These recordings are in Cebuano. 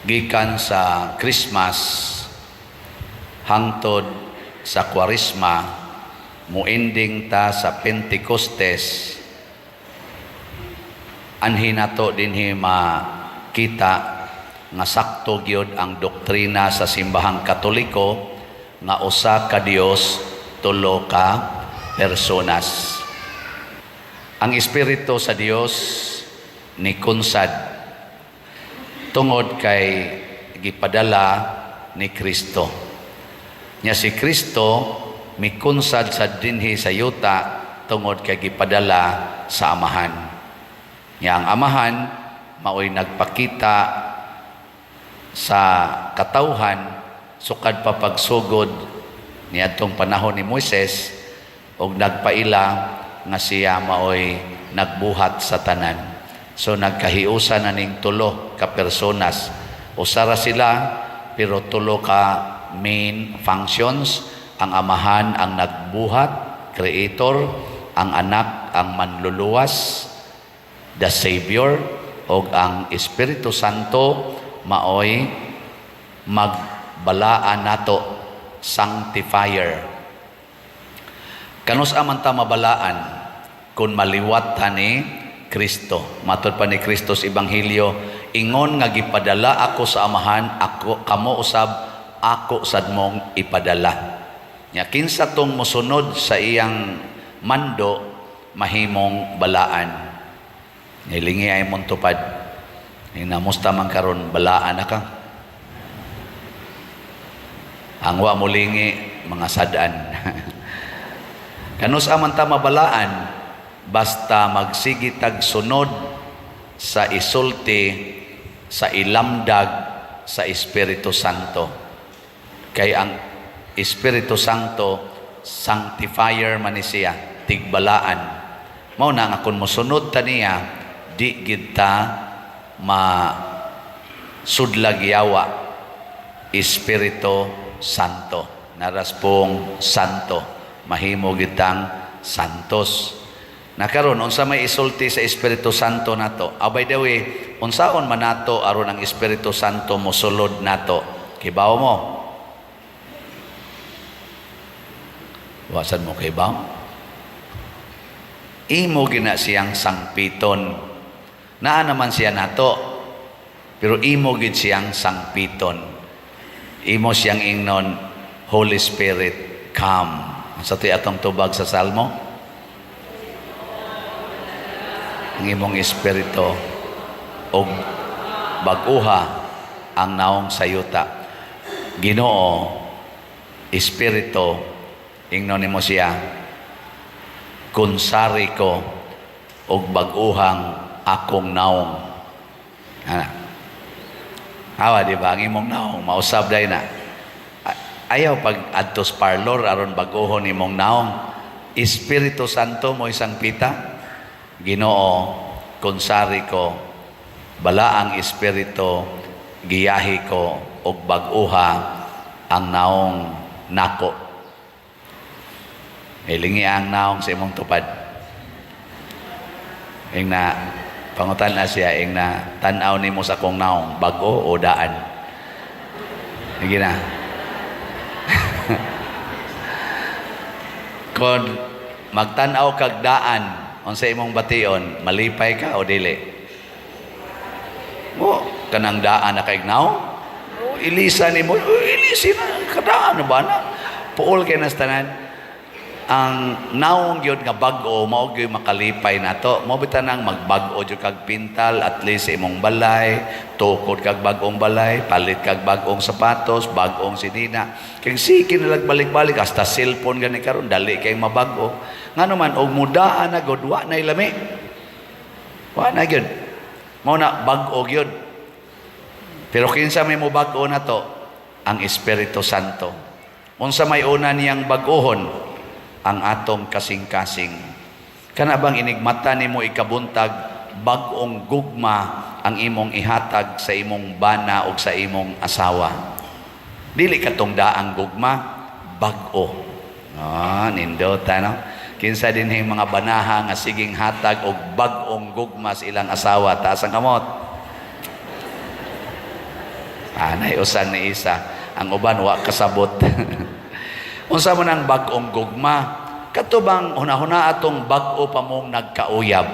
Gikan sa Christmas hangtod sa Kwaresma, muending ta sa Pentecostes, anhi nato dinhi makita nga sakto gyud ang doktrina sa Simbahang Katoliko nga usa ka Dios, tulo ka personas. Ang Espiritu sa Dios ni kunsad tungod kay gipadala ni Kristo. Nya si Kristo mikunsad sa dinhi sa yuta tungod kay gipadala sa Amahan. Nya ang Amahan maoy nagpakita sa katawhan sukad pa pagsugod niadtong panahon ni Moises og nagpaila nga siya maoy nagbuhat sa tanan. So nagkahiusa na ning tulo ka personas. Usa ra sila pero tulo ka main functions. Ang Amahan ang nagbuhat, creator, ang Anak ang manluluwas, the Savior, og ang Espiritu Santo maoy magbalaan nato, sanctifier. Kanus-a man ta mabalaan kung maliwat ta ni Kristo? Matod pa ni Kristo sa Ebanghelyo, ingon nga gipadala ako sa Amahan, ako kamo usab ako sad mong ipadala. Nya kinsa tong mosunod sa iyang mando, mahimong balaan. Nilingi ay mong tupad. Namusta man karon, balaan na ka? Ang wa molingi, mga sad-an. Kanus-a man ta mabalaan? Basta magsige tag sunod sa isulti, sa ilamdag sa Espiritu Santo. Kay ang Espiritu Santo, sanctifier man ni siya, tigbalaan. Mao na nga kung mosunod ta niya, di gid ta ma sudlag yawa. Espiritu Santo. Naras pong santo. Mahimo gitang santos. Na karon, unsa may isulti sa Espiritu Santo nato? Ah, by the way, unsaon man nato aron ang Espiritu Santo mosulod nato? Kibaw mo? Wa sad mo kibaw? Imo gina siyang sangpiton. Naa naman siya nato. Pero imo gid siyang sangpiton. Imo siyang ingnon, "Holy Spirit, come." Sa ti atong tubag sa Salmo? Ang imong espiritu og bag-uha ang naong sa yuta. Ginoo, Espiritu, ingnon nimo siya, kunsari ko og bag-uhang akong naong. Ana. Awa, di ba? Ang imong naong, mausab dahil na. Ayaw pag adtos parlor aron bag-uhon imong naong. Espiritu Santo mo isang pita. Ginoo, kunsari ko, balaang Espiritu, giyahi ko og bag-uha ang naong nako. Ilingi ang naong sa imong tupad. Ing na pangutan na siya, ing na tan-aw nimo sa akong naong, bag-o o daan? Sige na. Kung magtan-aw kag daan, unsa imong bation, malipay ka o dili? Mo kanang daan na kay naong? O, ilisa nimo, o, ilisi na kadaan na ba na? Puol kay nas tanan. Ang naong gyud nga bag-o mao gyud makalipay nato. Mo bitaw nang magbag-o jud kag pintal at least sa imong balay, tukod kag bag-ong balay, palit kag bag-ong sapatos, bag-ong sinina. Kay sige na lag balik-balik hasta cellphone gani karon dali kay mabag-o. Ngano man og mudaan na gud, wa nay lami. Wa na gyud. Mao na bag-o gyud. Pero kinsa may mo bag-o na to? Ang Espiritu Santo. Unsa may una niyang bag-ohon? Ang atong kasing-kasing. Kana bang inigmata nimo ikabuntag, bag-ong gugma ang imong ihatag sa imong bana o sa imong asawa? Dili katong daang gugma, bag-o. Ah, nindota, no? Kinsa din yung mga banaha nga siging hatag og bag-ong gugma sa ilang asawa? Taas ang kamot. Ah, naiusan ni isa. Ang uban wa kasabot. Unsa man ang bag-ong gugma? Kato bang hunahuna atong bag-o pa mong nagkauyab?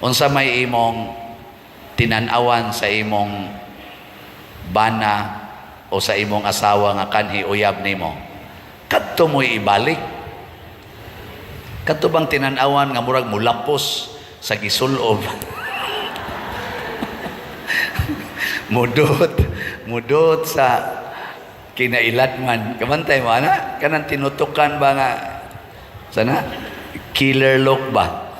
Unsa may imong tinan-awan sa imong bana o sa imong asawa nga kanhi uyab nimo? Kadto mo'y ibalik. Kadto bang tinan-awan nga murag mulapos sa gisulob? Mudot, mudot sa kinailadman. Kabantay mo, ana? Kanang tinutukan ba nga, sana? Killer look ba?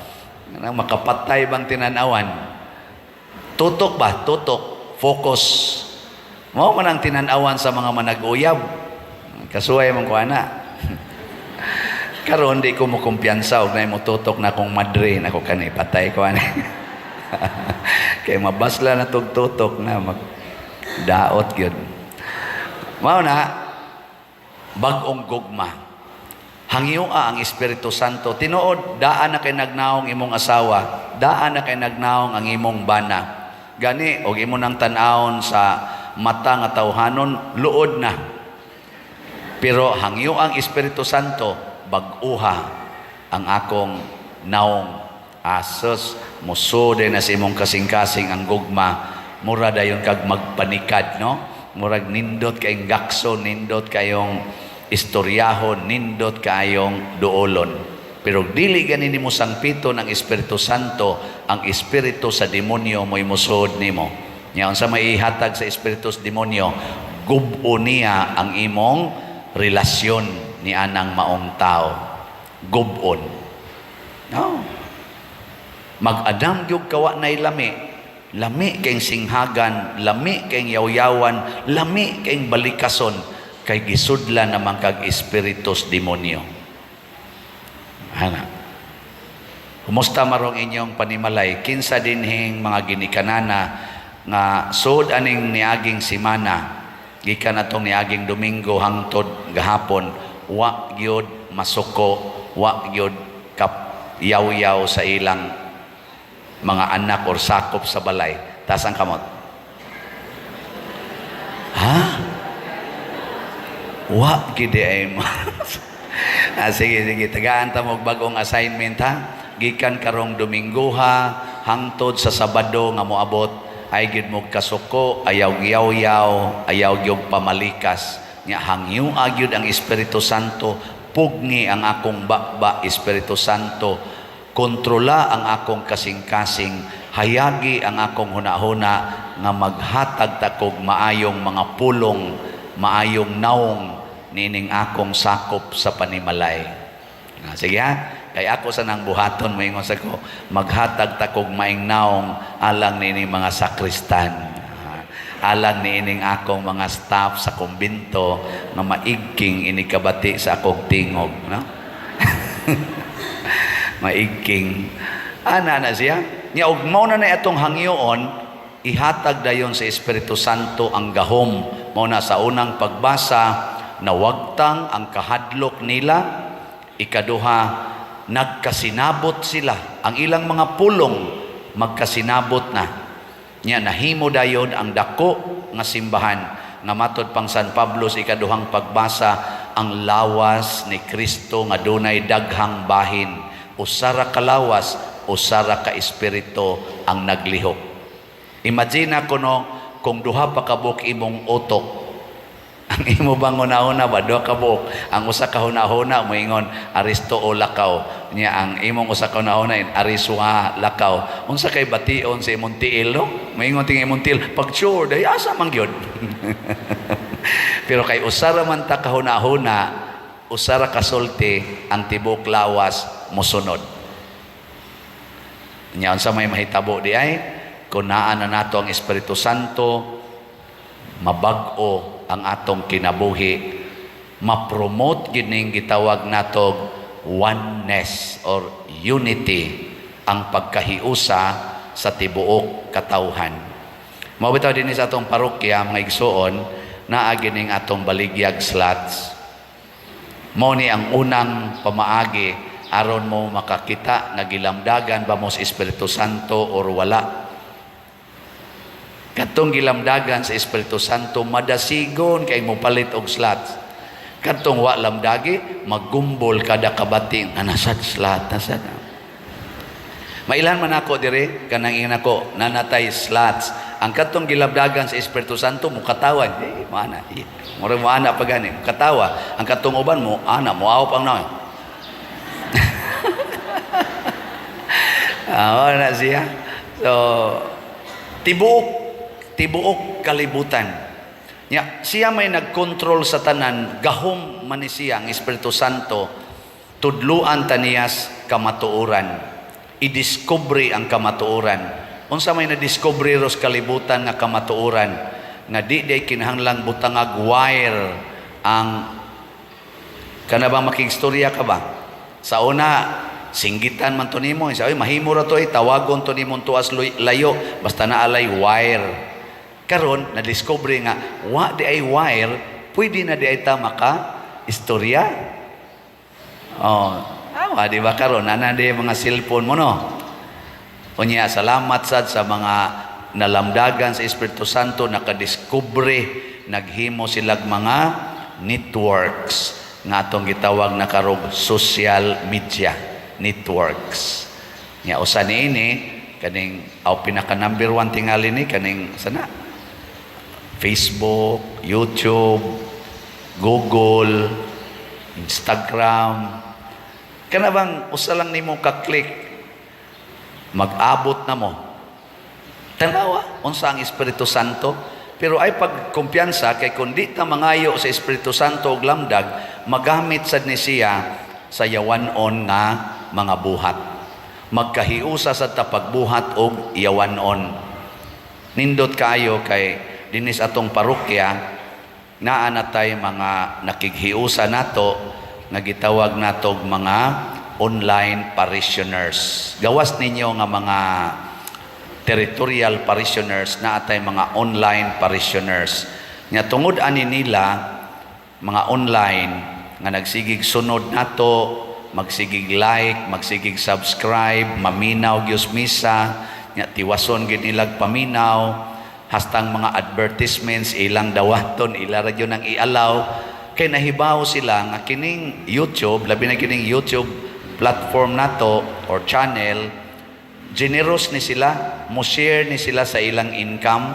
Kanang makapatay bang tinanawan? Tutok ba? Tutok. Focus. Mao man ang tinanawan sa mga manag-uyab. Kasuway man ko, ana. Karon di ko mo kumpiyansa og nay mo tutok na akong madre nako, kani patay ko ani. Kay mabasla na tog tutok na mag daot gyud. Mao na bag-ong gugma. Hangyoa ang Espiritu Santo. Tinuod, daan na kay nagnaong imong asawa, daan na kay nagnaong ang imong bana. Gani og imo nang tan-awon sa mata nga tawhanon, luod na. Pero hangyo ang Espiritu Santo, bag-uha ang akong naong. Asos, musude na sa imong kasing-kasing ang gugma, mura dayon kag magpanikad, no? Murag nindot kayong gakso, nindot kayong istoryahon, nindot kayong duolon. Pero dili gani nimo sangpiton ang Espiritu Santo, ang espiritu sa demonyo mo'y musuod nimo. Nya unsa may ihatag sa espiritu sa demonyo, gub-o niya ang imong relasyon ni anang maong tao. Gub-on. No. Mag-adam gyud kawa nay lami. Lami kayong singhagan, lami kayong yawyawan, lami kayong balikason, kay gisudlan naman kag espiritus demonyo. Ana. Kumusta marong inyong panimalay? Kinsa dinhing mga ginikanana nga sud aning niaging simana, gikan atong niaging Domingo hangtod gahapon, wa gyud masuko, wa gyud kap yaw-yaw sa ilang mga anak or sakop sa balay? Taas ang kamot. Ha? Wa gid ay mo. Ah, sige, sige. Tagaan ta mo og bagong assignment, ha. Gikan karong Domingo ha, hangtod sa Sabado nga moabot, ay gid mo kasuko, ayaw giyaw-yaw, ayaw gyud pamalikas. Nya hangyo gyud ang Espiritu Santo, pugni ang akong baba, Espiritu Santo. Kontrola ang akong kasing-kasing, hayagi ang akong hunahuna nga maghatag takog maayong mga pulong, maayong naong nining akong sakop sa panimalay. Ah, sige ha, kay ako sa nang buhaton, moingon sa ko, maghatag takog maing naong alang nining mga sakristan. Ah, alang niining akong mga staff sa kumbinto nga maigking inikabati sa akong tingog, no? Maigking. Ana na siya. Nya og mao na na atong hangyoon, ihatag dayon sa Espiritu Santo ang gahom. Mao na sa unang pagbasa, nawagtang ang kahadlok nila. Ikaduha, nagkasinabot sila. Ang ilang mga pulong magkasinabot na. Nya nahimo dayon ang dako nga simbahan nga matod pang San Pablo sa ikaduhang pagbasa, ang lawas ni Kristo nga dunay daghang bahin, usa ra ka lawas, usa ra ka espiritu ang naglihok. Imagine ako, no, kung duha pa ka buok imong utok. Ang imo bang hunahuna ba, duha ka buok. Ang usa ka hunahuna moingon aristo o lakaw. Nya ang imong usa ka hunahuna ariswa lakaw. Unsa kay bation sa imong tiil, no? Moingon ting imong tiil, pag sure day asa man gyud. Pero kay usa ra man ta ka hunahuna, usa ra ka sulti, ang tibok lawas mosunod. Nya unsa may mahitabo di ay kung naa na nato ang Espiritu Santo, mabag-o ang atong kinabuhi, ma-promote gining gitawag natog oneness or unity, ang pagkahiusa sa tibuok katawhan. Mao bitaw dinhi sa atong parokya, mga igsuon, naa gining atong baligyag slots. Mao ni ang unang pamaagi aron mo makakita nga gilamdagan ba mo sa Espiritu Santo or wala. Katong gilamdagan sa Espiritu Santo, madasigon kay mo palit og slots. Katong wa lamdagi, maggumbol kada kabati nga nasad slot, nasad. Mailhan man ako dire, kanang ingon ako, nanatay slots. Ang katong gilamdagan sa Espiritu Santo mukatawa, eh, mana. Eh, mura mo ana pa gani, mukatawa. Ang katong uban mo, ana, mo pang na. Ah, na siya. So, tibuok tibuok kalibutan. Ya, siya may nagkontrol sa tanan, gahom man ni siya ang Espiritu Santo, tudluan ta niyas kamatuoran. I-discover ang kamatuoran. Unsa may na-discover ros kalibutan nga kamatuoran nga di day kinahanglang butangag wire ang kana ba? Makigstorya ka ba? Sa una, singgitan man to nimo. Sa, "Oy, mahimo ra to, eh, tawagon to nimo tuas layo basta naalay wire." Karon na-discover nga wa di ay wire, pwede na di ay ta maka istorya. Oh, awa di ba karon ana di mga cellphone mo, no? Unya, salamat sad sa mga nalamdagan sa Espiritu Santo, nakadiskubre, naghimo silag mga networks nga atong gitawag na karog social media networks. Nya usa niini kaning aw pinaka number one tingali ni kaning sana Facebook, YouTube, Google, Instagram. Kana bang usa lang nimo ka-click, mag-abot na mo. Tanawa unsa ang Espiritu Santo. Pero ay pagkumpiyansa kay kung di ta mangayo sa Espiritu Santo og lamdag, magamit sad ni siya sa yawanon nga mga buhat. Magkahiusa sa ta pagbuhat og yawanon. Nindot kaayo kay dinis atong parokya naa na tay mga nakighiusa nato nga gitawag natog mga online parishioners. Gawas ninyo nga mga territorial parishioners, naa tay mga online parishioners. Nya tungod ani nila mga online nga nagsigig sunod nato, magsigig like, magsigig subscribe, maminaw gyud misa, nya tiwason gid nilag paminaw, hastang mga advertisements ilang dawaton, ila ra gyud ang ialaw kay nahibaw sila nga kining YouTube, labi na kining YouTube platform nato or channel, generous ni sila, mo share ni sila sa ilang income.